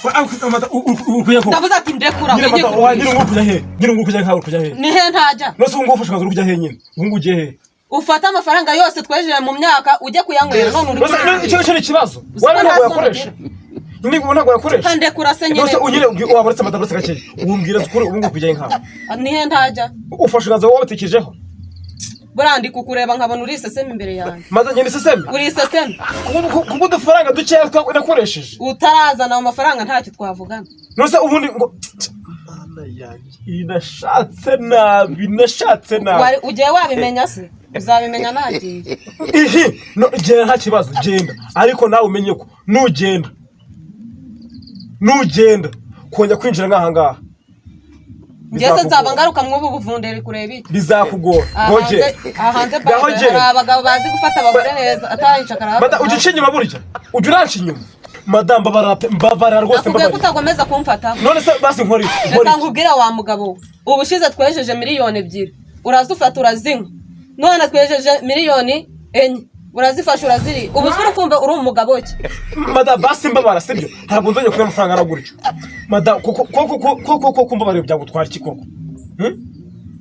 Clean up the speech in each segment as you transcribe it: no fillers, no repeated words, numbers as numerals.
Uri kujya Ndavuze ati ndekura. Nyine Wigiye mata wa nyine kugurisha. ngo kujya he? Nyine ngo kujya nkawe uri kujya he? Ni he ntajya? Nose ubu ngubu ufashe umwanzuro uri kujya he nyine? Ubu ngubu ugiye he? Ufate amafaranga yose twejeje mu myaka ujye kuyanywera, none uri Nose icyo ni ikibazo. Uzi ko Waba nta ntabwo soni yakoresha. Nyine ubu ntabwo yakoresha. Ndekura se nyine. Nose unyine wabaretse mata, buretse gakeya. Umbwira ukuri, ubu ngubu kujya he nkawe? Ni he ntajya? Ufashe umwanzuro wabatekerejeho. Buriya ndi kukureba nkabona uri iseseme imbere yanjye. Maze ngenda iseseme. Uri iseseme. Kubwo udufaranga dukeya nakoresheje. Utarazana ayo mafaranga ntacyo twavugana. Nose ubundi ngo Mana yanjye, iyi nashatse nabi, nashatse nabi. Ugiye wabimenya se? Uzabimenya nagiye. Ihi no, genda nta kibazo, genda, ariko nawe umenye ko nugenda kongera kwinjira nk'aha ngaha Ngeze nzaba ngaruka mw'ubu buvunderi kureba iki? Bizakugora. Aha Ngo aha hanze Ngaho bado genda. hari abagabo bazi gufata abagore neza atayica. Mada, ujya uca inyuma, burya ujya uranca inyuma. Madamu, mbabara pe, mbabara rwose. Nakubwiye ko Mbabarira. utakomeza kumfataho. None se basi nkora iki? Nkora Reka iki? nkubwire wa mugabo we, ubushize twejeje 2 miliyoni urazifata urazinywa, none twejeje 4 miliyoni urazifasha uraziri. Ubu se uri kumva uri umugabo ki? Madamu, basi mbabara, sibyo? Ntabwo nzongera kubona amafaranga angana gutyo, madamu. Koko koko koko koko, mbabarira, byagutwara iki koko? Hmm?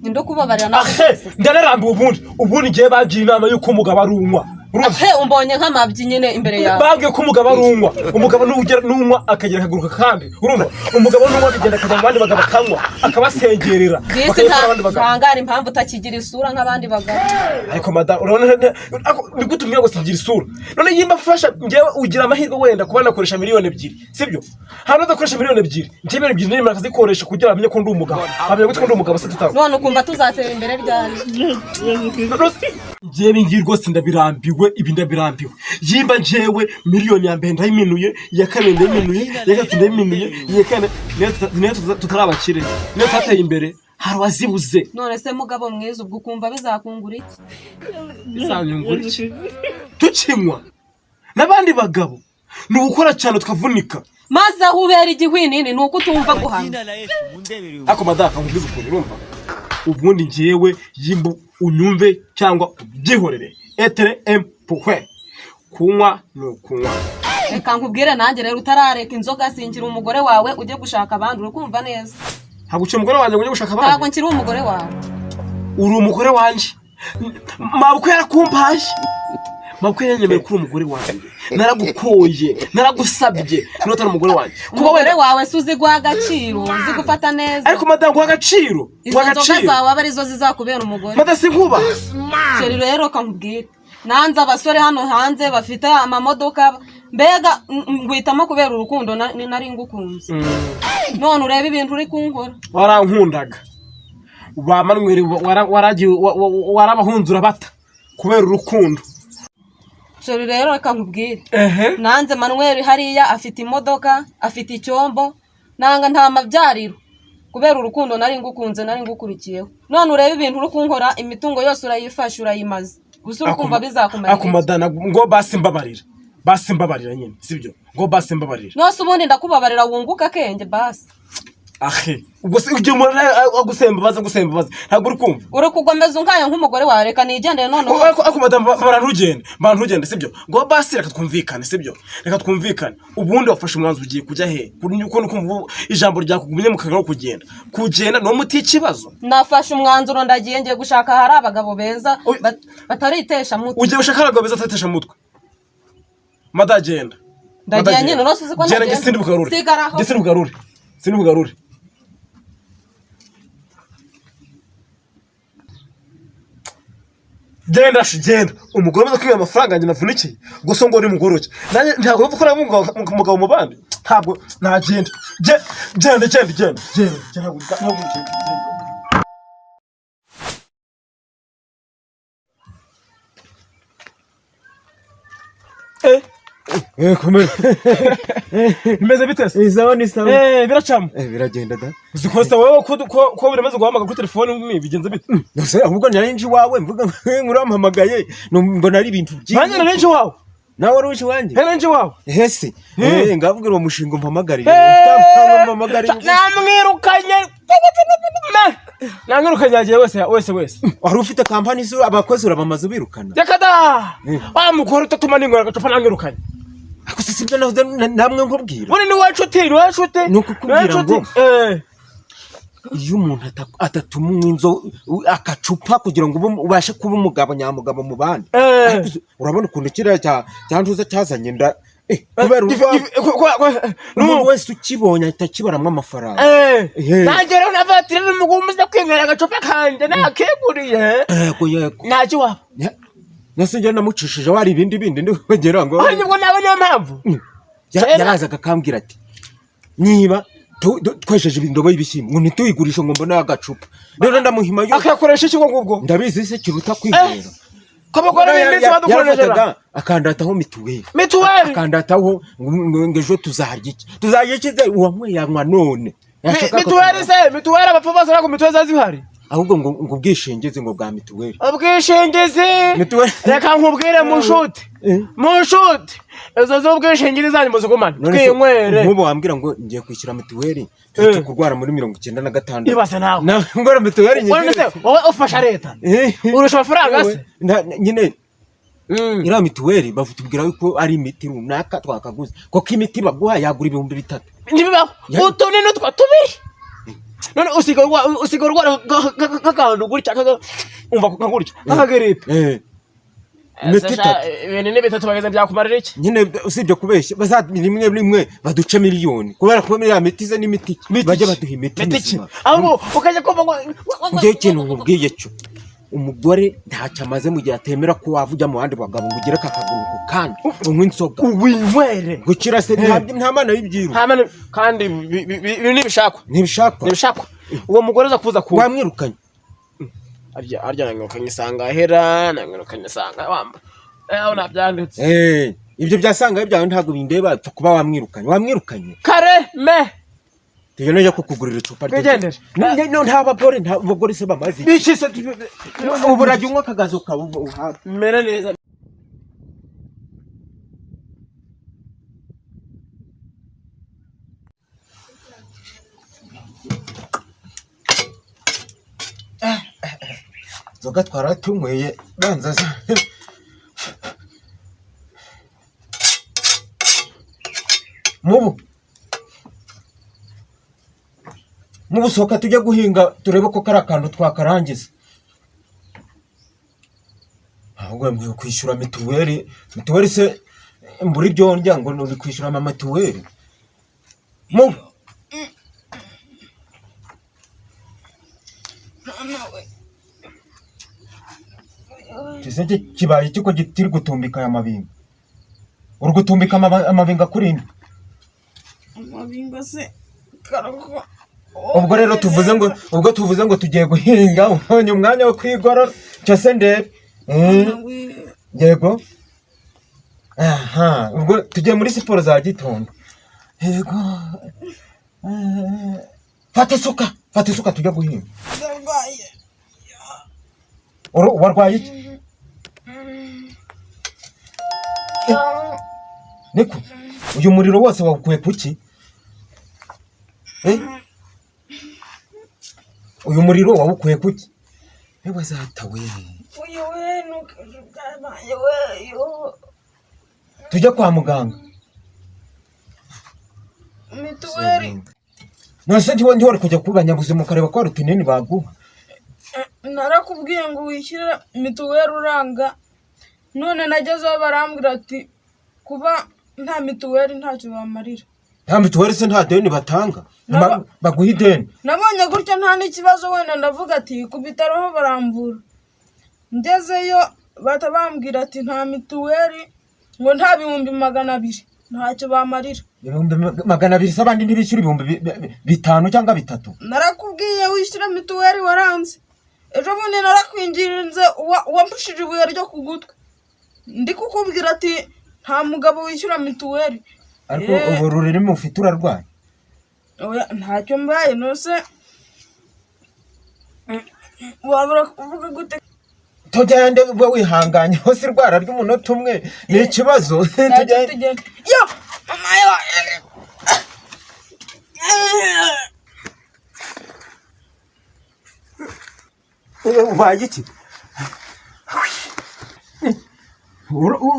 Ninde ukubabarira nawe? Ahe, ndanarambiwe. Ubundi ngiye bagira inama y'uko umugabo ari unywa. Urumva? Ahe, umbonye nk'amabyi nyine imbere yawe. Babwiye ko umugabo ari unywa, umugabo nugera nunywa akagera akaguruka, kandi urumva, umugabo nunywa akagenda akajya mu bandi bagabo akanywa akabasengerera, Disi bakayikora abandi bagabo. Ntangara impamvu utakigira isura nk'abandi bagabo. Ariko madamu, urabona ni gute umbwira ngo singira isura? None yimba afasha njyewe, ugira amahirwe wenda kuba nakoresha 2 miliyoni, sibyo? Hano udakoresha 2 miliyoni, njyewe 2 miliyoni nimara akazikoresha kugira bamenye ko ndi umugabo. Bamenye gute ko ndi umugabo se tutaba? None ukumva tuzatera imbere ryari? Njyewe ngiyi rwose ndabirambiwe, ibi ndabirambiwe. Yimba njyewe miliyoni ya mbere ndayiminuye, iya kabiri ndayiminuye, iya gatatu ndayiminuye, iya kane, niyo tutari abakire, niyo tutateye imbere, hari uwazibuze. None se mugabo mwiza, ubwo ukumva bizakungura iki? Bizanyungura iki tukinywa n'abandi bagabo? Ni ugukora cyane tukavunika. Maze aho ubera igihwinini ni uko utumva guhana. Ariko madamu, nkubwize ukuntu, urumva, ubundi njyewe yimba unyumve cyangwa ubyihorere, etere empuhwe, kunywa ni ukunywa. Reka nkubwire nanjye rero, utarareka inzoga singira umugore wawe ujye gushaka abandi, uri kumva neza? Ntabwo uciye umugore wanjye ngo ujye gushaka Ntabwo abandi. nkiri umugore wawe. Uri umugore wanjye, mabukwe yarakumpaye, mabukwe yanyemereye ko uri umugore wanjye. Naragukoye, naragusabye, niba utari umugore wanjye kuba Umugore wenda wawe se uzi guha agaciro, uzi gufata neza? Ariko madamu, guha agaciro, Izo guha nzoga agaciro. zawe aba arizo zizakubera umugore. Madamu, sinkubaha. Chéri, rero kankubwire, nanze abasore hano hanze bafite amamodoka, mbega ngwitamo kubera urukundo nari ngukunze, none urebe ibintu uri kunkora. Warankundaga ba Manweri, waragiye warabahunze urabata kubera urukundo. Chéri, rero reka nkubwire, Ehe. nanze Manuel hariya afite imodoka, afite icyombo, nanga nta mabyariro kubera urukundo nari ngukunze, nari ngukurikiyeho, none urebe ibintu uri kunkora. Imitungo yose urayifashe urayimaze, gusa uri kumva bizakumarira Ako iki? Madana, ngo basi mbabarira, basi mbabarira nyine, sibyo? Ngo basi mbabarira. Nose ubundi ndakubabarira wunguka akenge basi? Ahe, ubwo se ugiye umuntu agusemba baza gusemba baza, ntabwo uri kumva? Uri kugomeza unkaya nk'umugore wawe, reka nigendere noneho. Ariko madamu, bara ntugende, bara ntugende, sibyo? Ngo basi reka twumvikane, sibyo? Reka twumvikane. Ubundi wafashe umwanzuro ugiye kujya he? Uko kumva ubu ijambo ryakugumye mu kanwa, kugenda ni umuti ikibazo. Nafashe umwanzuro, ndagiye, ngiye gushaka ahari abagabo beza bataritesha mutwe. Ugiye gushaka abagabo beza atatetesha mutwe? Madagenda. Ndagiye nyine, urose uzi ko genda. ntagenda. Njye sindi bugarure. Sigara aho. Njye sindi bugarure, sindi bugarure. Genda shi, genda. Umugore umaze kwiba amafaranga yanjye navunikiye gusa ngo ni mugoroke, nanjye ntabwo mpfa gukora umugabo mu bandi, ntabwo nagenda. Genda, genda, genda, genda, genda, ntabwo genda, genda. Eh, komera. Bimeze bite se? Ni sawa, ni sawa. Eh, biracamo. Eh, biragenda da. Uzi ko se wowe ko biramaze guhamagara kuri telefone bigenze bite? Nose ahubwo nari nje iwawe mvuga nkurampamagaye mbona ari ibintu byinshi. Nanjye nari nje iwawe. Nawe wari uje iwanjye? Nari nje iwawe. Hese. Eh, ngavugira uwo mushinga umpamagarire. Eh, Utampamagarire. Namwirukanye. Namwirukanye, yagiye wese wese wese. Wari ufite kampani se abakozi urabamaze ubirukana? Reka da! Wa mugore utatuma ninywera agacupa namwirukanye. Ariko se sibyo nahoze namwe nkubwira. Bune ni wanshuti, ni wanshuti. Ni ukukubwira ngo eh iyo umuntu atatuma inzo akacupa kugira ngo ubashe kuba umugabo nyamugabo mu bandi. Eh. Ariko urabona ukuntu kiriya cyantuza cyazanye inda, kubera urwango, umuntu wese ukibonye ahita akibaramo amafaranga. Nanjye rero navatire n'umugumu uza kwinywera agacupa kanjye nakeguriye. Yego, yego. Ntacyo waba. Nase njye namucishije wari ibindi bindi ndi kugira ngo Ahubwo ubwo nawe niyo mpamvu. Yarazaga akambwira ati niba twesheje indobo y'ibishyimbo ngo ntituyigurishe ngo mbone agacupa, rero ndamuhima yo. Akayakoresha iki ubwo ngubwo? Ndabizi se kiruta kwinywera? Ko abagore b'iminsi badukoresheje. Yarafataga akandataho mituweli. Mituweli. Akandataho ngo ejo tuzarya iki, tuzarya iki se? Uwanyweye yanywa none. Yashaka Mituweli se, mituweli abapfu bose ntabwo mituweli ziba zihari. Ahubwo ngo ubwishingizi ngo bwa mituweli. Ubwishingizi. Mituweli. Reka nkubwire mushuti. Mushuti, izo z'ubwishingizi zanyu muzigumane. None se, Twinywere. nk'ubu wambwira ngo ngiye kwishyura mituweli tujye kurwara muri 96. Ibaze nawe. Na ngora mituweli. None se wowe ufasha leta? Urusha amafaranga se? Nyine iriya mituweli batubwira yuko ari imiti runaka twakaguze, kuko imiti baguha yagura 3000. Ntibibaho. Utunini utwo tubiri. None usiga urwara nk'akantu gutya, umva nka gutya nk'akagiripe. Imiti itatu. Ibintu ni bitatu bageze byakumarira iki? Nyine usibye kubeshya, baza rimwe rimwe baduce miliyoni kubera ko iriya miti ze n'imiti bajya baduha imiti Miti ki? mizima. Ahubwo ukajya kumva ngo Njyewe ikintu nkubwiye cyo, umugore ntacyo amaze mu gihe atemera ko wava ujya mu bandi bagabo ngo ugere aka kaguru ku kandi unywe inzoga. Winywere. Gukira se nta mana y'ibyiru. Nta mana, kandi ibi ntibishakwa. Ntibishakwa. Ntibishakwa. Uwo mugore aza kuza ku Wamwirukanye. Arya arya, namwirukanye isanga ahera, namwirukanye isanga wamba aho nabyanditse. Ibyo byasanga byawe ntabwo bindeba, pfa kuba wamwirukanye, wamwirukanye. Kare me. Tujya nujya kukugurira icupa. Twigendere. No, nta bagore se bamaze iki? Biki se? Ubu urajya unywa akagazo kawe uhaga. Mera neza. Inzoga twaratunyweye banza mubu mubu, sohoka tujye guhinga turebe ko kari akantu twakarangiza. Ahubwo mwe kwishyura mituweli, mituweli se mbura ibyo ndya ngo uri kwishyura ama mituweli mubu? Giseke kibaye iki ko kitiri gutumbika aya mabinga? Uri gutumbika amabinga kuri nde? Amabingo se karako. Ubwo rero tuvuze ngo, ubwo tuvuze ngo tugiye guhinga, ubonye umwanya wo kwigorora cyo se ndebe. Yego, aha ubwo tugiye muri siporo za gitondo. Yego. Fata isuka, fata isuka tujya guhinga. Ndarwaye. Warwaye iki? Niko uyu muriro wose wawukuye kuki? Uyu muriro wawukuye kuki? Ewe zatawe. Uyu we nuko byabaye we yo. Tujya kwa muganga. Mituweli. None ntiwari kujya ku banyabuzima ukareba ko hari utunini baguha? Narakubwiye ngo wishyure mituweli uranga, none nagezeho barambwira ati kuba nta mituweli ntacyo bamarira. Nta mituweli se nta deni batanga? Baguha ideni. Nabonye gutya nta n'ikibazo, wenda ndavuga ati ku bitaro ho baramvura. Ngezeyo bahita bambwira ati nta mituweli, ngo nta 200,000 ntacyo bamarira. 200,000 se abandi ntibishyura 5,000 cyangwa 3,000? Narakubwiye wishyure mituweli waranze. Ejo bundi narakwinginze wampushije ibuye ryo ku gutwi ndi kukubwira ati nta mugabo wishyura mituweli. Ariko ubu rurimi ufite urarwaye? Oya, ntacyo mbaye. Nose wabura kuvuga gute? Tugende, ube wihanganye hose, irwara ry'umunota umwe ni ikibazo. Ntacyo. Tugende. Tugende yo mama yo. Ubaye iki?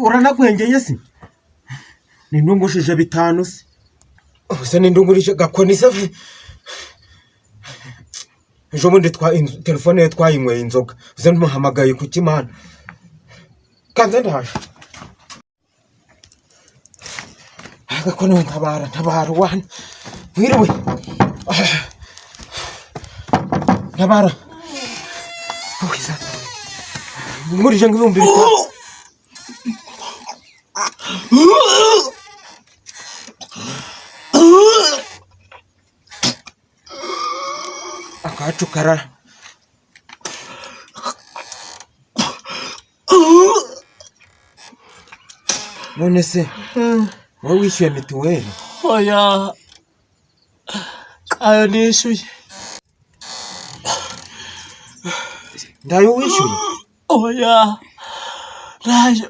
Uranagwengeye se? Nindungushije 5 se. Ubuse nindungurije gakoni se. Ejo bundi twa telefone ye twayinyweye inzoga. Uze nmuhamagaye ku kimana. Kanze ndaje. Gakoni we ntabara ntabara wana. Mwiriwe. Ntabara. Uwiza. Ngurije ngo 5000. Akacu kara. None se wowe wishyuye mituweli? Oya, ayo nishyuye. Ndayo wishyuye? Oya, ntayo.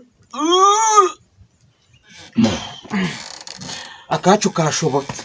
Akacu kashobotse.